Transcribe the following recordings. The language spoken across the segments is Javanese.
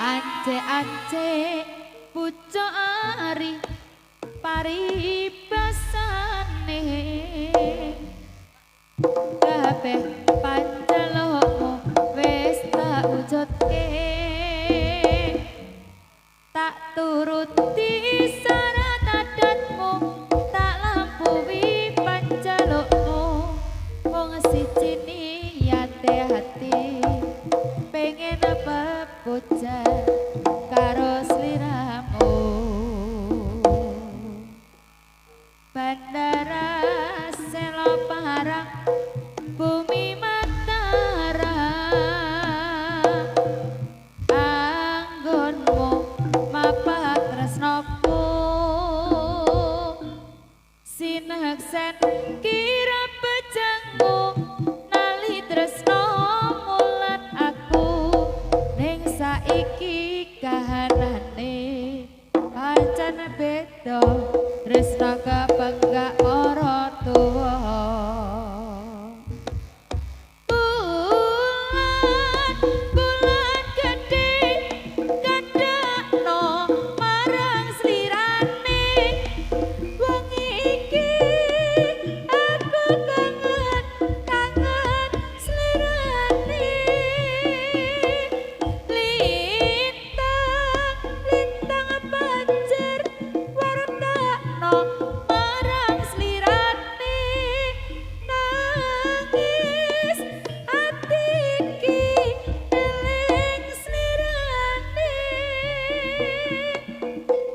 Ance-ance pucuk ari paribasane kabeh panjalukmu wis tak wujudke, tak turuti syarat adatmu, tak lampuhi panjalukmu. Wong siji niyate hati pengen pepujan karo sliramu. Bandara Seloparang bumi Mataram, anggonmu mapak tresnoku, sineksen kira bejangmu nali tresno mulan aku. Ning saiki kahanane pancen beda, tresno kepenggak para tuwa. Bulan bulan gedhe kandhakno marang slirane, wengi iki aku kangen kangen slirane. Lintang lintang banjir wartakno marang slirane, nangis ati iki eling slirane.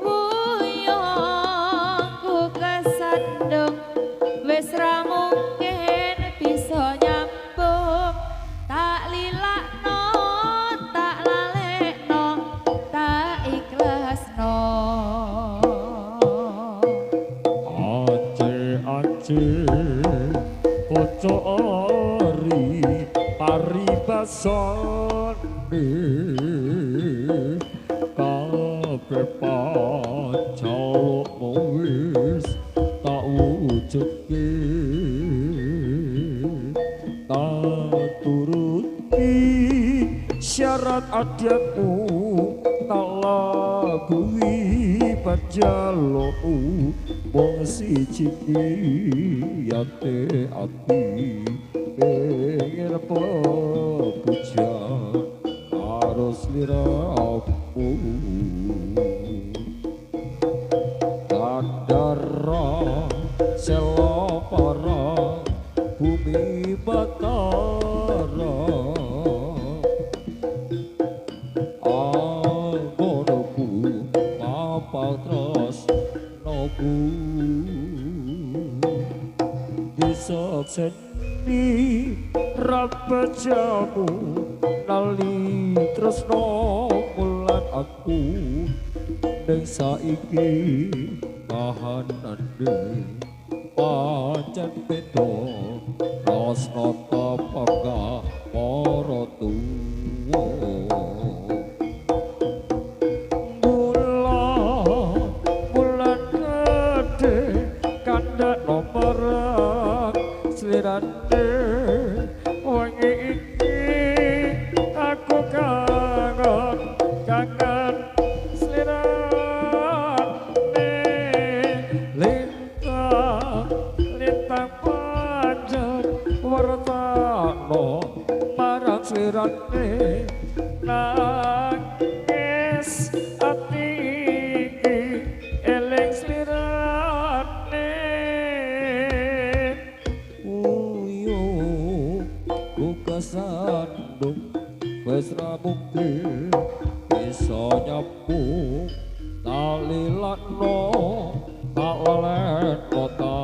Wuyungku kesandung wis ra mungkin bisa nyambung, tak lilakno tak lalekno tak ikhlasno. Ace-ace pucuk ari paribasane kabeh panjalukmu wis tak wujudke, tak turuti syarat adatmu, tak labuhi panjalukmu. Wong siji niyate ati pengen pepujan karo sliramu. Bandara Selopara bumi Batara, anggonku mapal tresnoku, disekseni rabejamu nali tresno mulan aku. Ning saiki kahanane pancen beda, tresno kepenggak para tuwa. Bulan bulan gedhe kandhakno marang slirane, wengi iki aku kangen kangen slirane. Lintang lintang panjer wartakno marang slirane, nangis ati iki eling slirane. Uyuhku kesandung wis ra mungkin bisa nyambung, tak lilakno tak lalekno tak